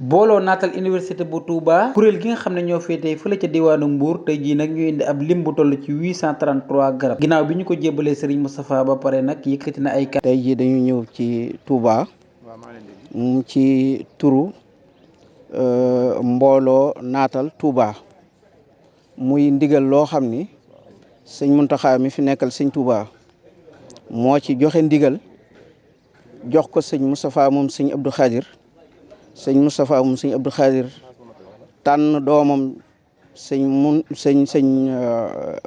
booloo naatal université bu Touba kuréel gi nga xam ne ñoo féetee fële ca diwaanu Mbour tey jii nag ñu indi ab lim bu toll ci 833 garab ginnaaw bi ñu ko jébbalee Serigne Moustapha ba pare nag yëkkati na ay tey jii dañu ñëw ci Touba ci turu mbooloo naatal Touba muy ndigal loo xam ni sëñ Muntaxa mi fi nekkal sëñ Touba moo ci joxe ndigal jox ko sëñ Moustapha moom sëñ Abdou Khadir sëñ Moustapha moom sëñ Abdou Khadir tànn doomam sëñ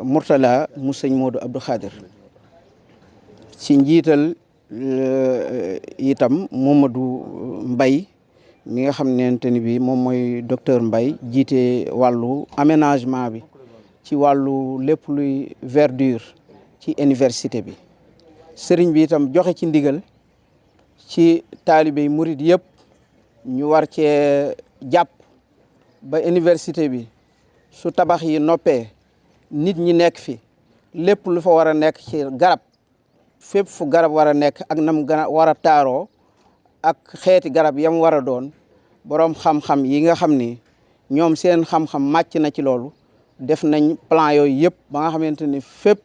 Mourtala mu sëñ Modou Abdou Khadir ci njiital itam Mamadou Mbaye mi nga xamante ni bi moom mooy docteur Mbaye jiite wàllu aménagement bi ci wàllu lépp luy verdure ci université bi sëriñ bi itam joxe ci ndigal ci taalibey murid yëpp ñu war cee jàpp ba université bi su tabax yi noppee nit ñi nekk fi lépp lu fa war a nekk ci garab fépp fu garab war a nekk ak nam war a taaroo ak xeeti garab yam war a doon boroom xam-xam yi nga xam ni ñoom seen xam-xam màcc na ci loolu def nañ plan yooyu yëpp ba nga xamante ni fépp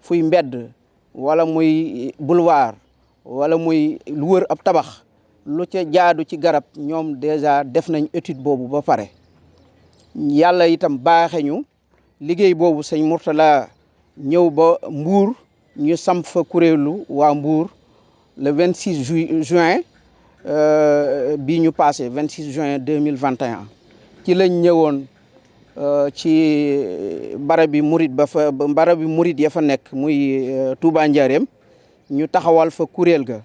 fuy mbedd wala muy boulevard wala muy lu wër ab tabax lu ca jaadu ci garab ñoom déjà def nañ étude boobu ba pare yàlla itam baaxe ñu liggéey boobu sëñ Mourtala ñëw ba Mbour ñu samp fa kuréelu waa Mbour le 26 juin bii ñu passé 26 juin 2021 ci lañ ñëwoon ci barabi murid ya fa nekk muy Touba Ndiarème ñu taxawal fa kuréel ga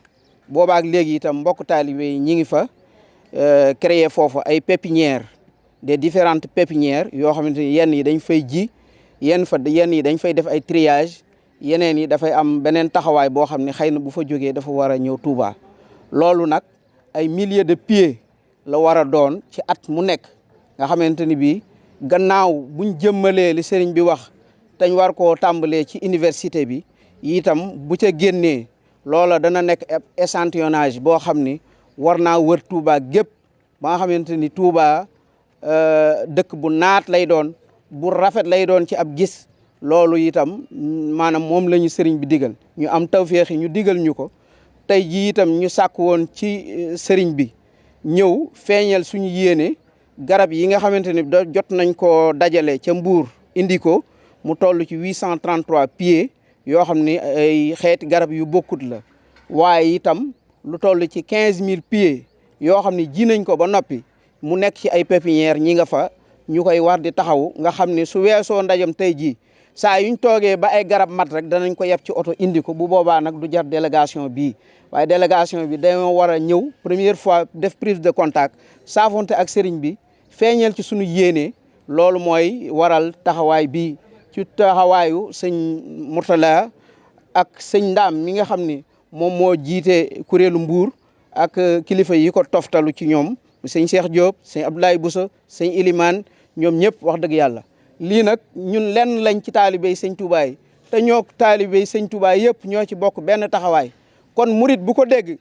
boobaak léegi itam mbokk taalibe yi ñi ngi fa créer foofu ay pépinières des différentes pépinières yoo xamante ni yenn yi dañ fay ji yenn yi dañ fay def ay triage yeneen yi dafay am beneen taxawaay boo xam ne xëy na bu fa jógee dafa war a ñëw Touba loolu nag ay milliers de pieds la war a doon ci at mu nekk nga xamante ni bii gannaaw buñ jëmmalee li sëriñ bi wax dañ war koo tàmbalee ci université bi itam bu ca génnee loola dana nekk échantillonnage boo xam ni war naa wër Touba gépp ba nga xamante ni Touba dëkk bu naat lay doon bu rafet lay doon ci ab gis loolu itam maanaam moom la ñu sëriñ bi digal ñu am tawféex yi ñu digal ñu ko tey jii itam ñu sàkk woon ci sëriñ bi ñëw feeñal suñu yéene garab yi nga xamante ni jot nañ ko dajale ca Mbour indi ko mu toll ci 833 pieds yoo xam ni ay xeeti garab yu bokkut la waaye itam lu toll ci 15000 pieds yoo xam ni ji nañ ko ba noppi mu nekk ci ay pépinières ñi nga fa ñu koy war di taxaw nga xam ne su weesoo ndajam tey jii saa yuñ toogee ba ay garab mat rek danañ ko yeb ci oto indi ko bu boobaa nag du jar délégation bii waaye délégation bi dañoo war a ñëw première fois def prise de contact saafonte ak sëriñ bi feeñal ci suñu yéene loolu mooy waral taxawaay bi ci taxawaayu sëñ Mourtala ak sëñ Ndaam mi nga xam ni moom moo jiite kuréelu Mbour ak kilifa yi ko toftalu ci ñoom sëñ Cheikh Diop sëñ Abdoulaye Bousso sëñ Ilimane ñoom ñëpp wax dëgg yàlla lii nag ñun lenn lañ ci taalibey sëñ Touba yi te ñoo taalibey sëñ Touba yëpp ñoo ci bokk benn taxawaay kon murit bu ko dégg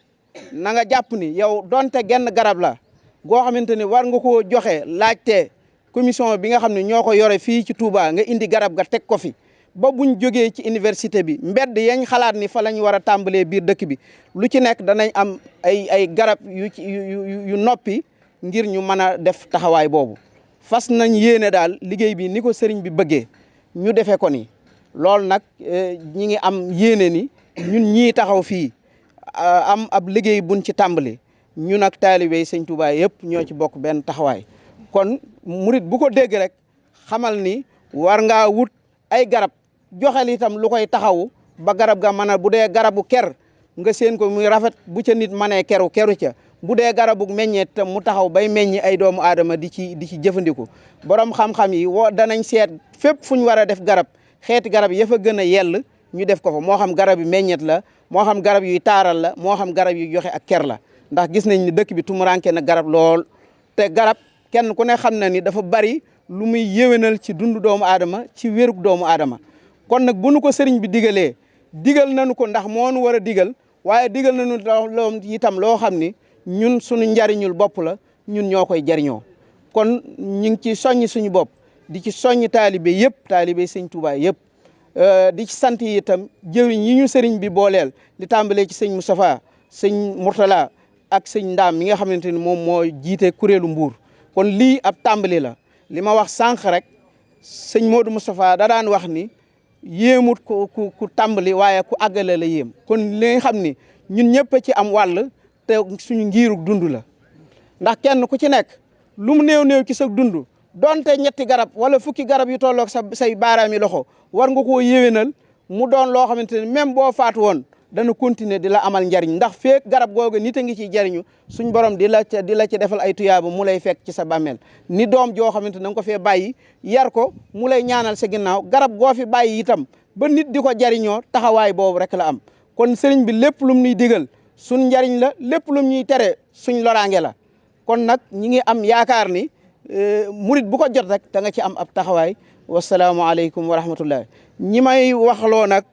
na nga jàpp ni yow donte genn garab la goo xamante ni war nga koo joxe laajte commission bi nga xam ne ñoo ko yore fii ci Touba nga indi garab ga teg ko fi ba buñ jógee ci université bi mbedd yañ xalaat ni fa lañ war a tàmbalee biir dëkk bi lu ci nekk danañ am ay garab yu noppi ngir ñu mën a def taxawaay boobu fas nañ yéene daal liggéey bi ni ko sëriñ bi bëggee ñu defee ko ni loolu nag ñi ngi am yéene ni ñun ñii taxaw fii am ab liggéey buñ ci tàmbali ñun ak taalibey sëñ Touba yëpp ñoo ci bokk benn taxawaay kon murit bu ko dégg rek xamal ni war ngaa wut ay garab joxel itam lu koy taxawu ba garab ga mën a bu dee garabu ker nga seen ko muy rafet bu ca nit mënee keru ca bu dee garabu meññeet tam mu taxaw bay meññi ay doomu aadama di ci jëfandiku borom xam-xam yi danañ seet fépp fu ñu war a def garab xeeti garab ya fa gën a yell ñu def ko fa moo xam garab yu meññeet la moo xam garab yuy taaral la moo xam garab yu joxe ak ker la ndax gis nañ ni dëkk bi tumuranke na garab lool te garab kenn ku ne xam na ni dafa bari lu muy yéwénal ci dundu doomu aadama ci wérug doomu aadama kon nag bu nu ko sëriñ bi digalee digal nañu ko ndax moo nu war a digal waaye digal nañu itam loo xam ni ñun suñu njariñul bopp la ñun ñoo koy jariñoo kon ñu ngi ci soññ suñu bopp di ci soññ taalibe yëpp taalibe sëñ Touba yëpp di ci sant itam jëwriñ yi ñu sëriñ bi booleel di tàmbalee ci sëñ Moustapha sëñ Mourtala ak sëñ Ndaam mi nga xamante ni moom moo jiite kuréelu Mbuur kon lii ab tàmbali la li ma wax sànq rek sëñ Modou Moustapha da daan wax ni yéemut ku tàmbali waaye ku àggale la yéem kon li nga xam ni ñun ñëpp a ci am wàll te suñu ngiirug dund la ndax kenn ku ci nekk lu mu néew ci sa dund donte ñetti garab wala fukki garab yu tolloog say baaraami loxo war nga koo yéwénal mu doon loo xamante ne même boo faatu woon dana continuer di la amal njariñ ndax feek garab googu nit a ngi ciy jariñu suñ borom di la ci defal ay tuyaaba mu lay fekk ci sa bàmmeel ni doom joo xamante ne da nga ko fee bàyyi yar ko mu lay ñaanal sa ginnaaw garab goo fi bàyyi itam ba nit di ko jariñoo taxawaay boobu rek la am kon sëriñ bi lépp lum ñuy digal suñ njariñ la lépp lum ñuy tere suñ loraange la kon nag ñi ngi am yaakaar ni murit bu ko jot rek da nga ci am ab taxawaay wasalaamualeykum wa rahmatullah ñi may waxloo nag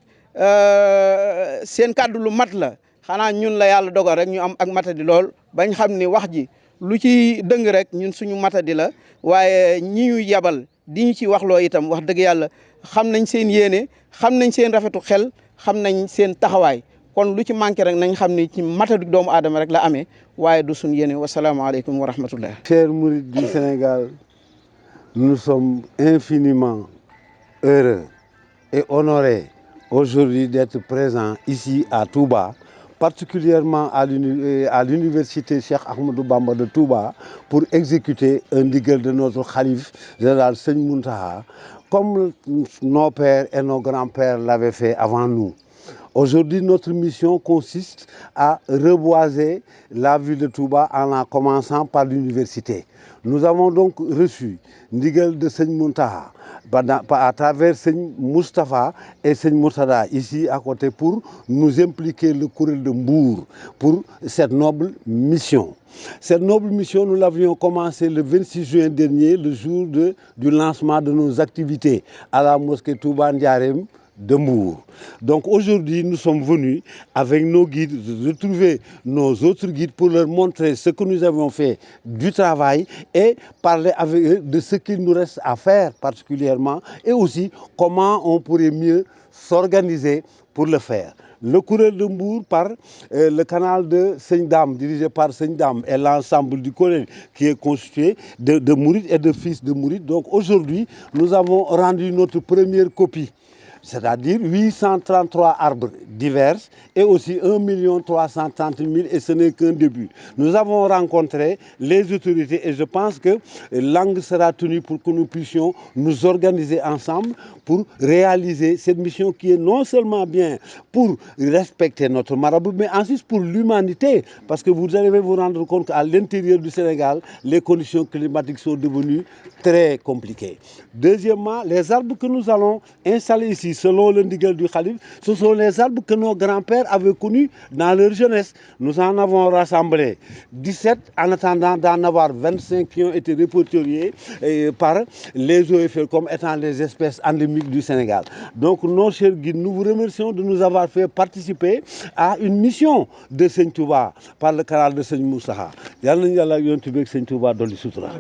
seen kàddu lu mat la xanaa ñun la yàlla dogal rek ñu am ak matadi lool bañ xam ni wax ji lu ci dëng rek ñun suñu matadi la waaye ñi ñu yabal di ñu ci waxloo itam wax dëgg yàlla xam nañ seen yéene xam nañ seen rafetu xel xam nañ seen taxawaay kon lu ci manqué rek nañ xam ni ci matadi doomu aadama rek la amee waaye du suñu yéene wasalaamaaleykum wa rahmatullah. Chers mourides du Sénégal, nous sommes infiniment heureux et honorés aujourd'hui d'être présents ici à Touba, particulièrement à l'université Cheikh Ahmadou Bamba de Touba, pour exécuter un ndigal de notre khalife général Seigne Mountakha, comme nos pères et nos grands-pères l'avaient fait avant nous. Aujourd'hui, notre mission consiste à reboiser la ville de Touba en commençant par l'université. Nous avons donc reçu ndigal de Seigne Mountakha à travers Seigne Moustapha et Seigne Mourtada ici à côté pour nous impliquer le kuréel de Mbour pour cette noble mission. Cette noble mission, nous l'avions commencé le 26 juin dernier, le jour du lancement de nos activités à la mosquée Touba Ndiarème de Mbour. Donc aujourd'hui, nous sommes venus avec nos guides, retrouver nos autres guides pour leur montrer ce que nous avons fait du travail et parler avec eux de ce qu'il nous reste à faire particulièrement et aussi comment on pourrait mieux s'organiser pour le faire. Le kuréel de Mbour par le canal de Seigne Dame, dirigé par Seigne Dame et l'ensemble du kuréel qui est constitué de mourides et de fils de mourides. Donc aujourd'hui, nous avons rendu notre première copie, c'est-à-dire 833 arbres divers et aussi 1 330 000 et ce n'est qu'un début. Nous avons rencontré les autorités et je pense que l'angle sera tenu pour que nous puissions nous organiser ensemble pour réaliser cette mission qui est non seulement bien pour respecter notre marabout, mais ensuite pour l'humanité, parce que vous allez vous rendre compte qu'à l'intérieur du Sénégal, les conditions climatiques sont devenues très compliquées. Deuxièmement, les arbres que nous allons installer ici, selon le ndigal du Khalif, ce sont les arbres que nos grands-pères avaient connus dans leur jeunesse. Nous en avons rassemblé 17 en attendant d'en avoir 25 qui ont été répertoriés par les OFL comme étant les espèces endémiques du Sénégal. Donc, nos chers guides, nous vous remercions de nous avoir fait participer à une mission de Seigne Touba par le canal de Seigne Moustapha. Yalla na Yàlla yonent bi ak Seigne Touba dolli sutura.